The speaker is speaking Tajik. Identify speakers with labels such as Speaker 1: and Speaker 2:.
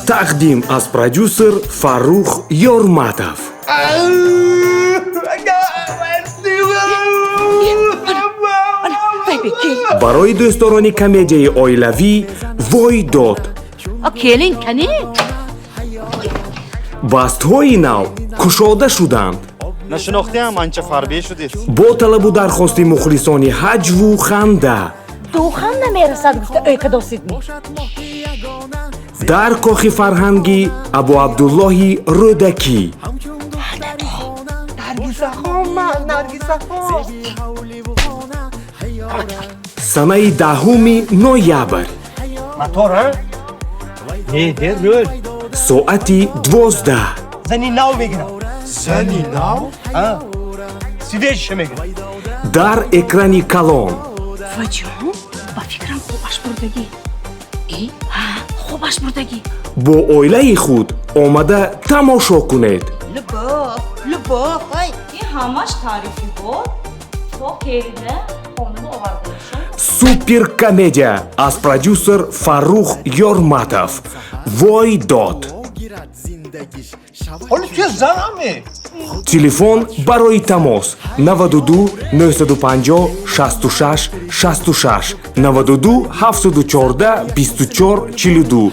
Speaker 1: Тақдим аз продюсер Фаррух Ёрматов. Барои дӯстдорони комедияи оилавӣ «Вой дод».
Speaker 2: Келин кани.
Speaker 1: Бастҳои нав кушода шуданд.
Speaker 3: Нашинохтиам, анча фарбе шудед.
Speaker 1: Бо талабу дархости мухлисони ҳаҷву ханда.
Speaker 2: Духан намерасад гуфта ӯйкадосидми.
Speaker 1: Дар кохи фарҳанги Абуабдуллоҳи Рӯдакӣ. Санаи 10 ноябр.
Speaker 4: Мотор, а? Не, дер рӯл.
Speaker 1: Соати 12.
Speaker 4: Зани нав мегирам.
Speaker 3: Зани нав?
Speaker 4: А? Свежиша мегирам.
Speaker 1: Дар экрани калон.
Speaker 2: Ваҷон, ба фикрам, хобаш бурдагӣ. Э, ҳа, хобаш бурдагӣ.
Speaker 1: Бо оилаи худ омада тамошо кунед.
Speaker 5: Любовь, любовь, ай, ин ҳамаш таърифи буд. То келина хонума овардаашон.
Speaker 1: Суперкомедия аз продюсер Фаррух Ёрматов, «Вой дод».
Speaker 4: Ҳоли туя занаме.
Speaker 1: Телефон барои тамос: 92 950 66 66, 92 714 24 42.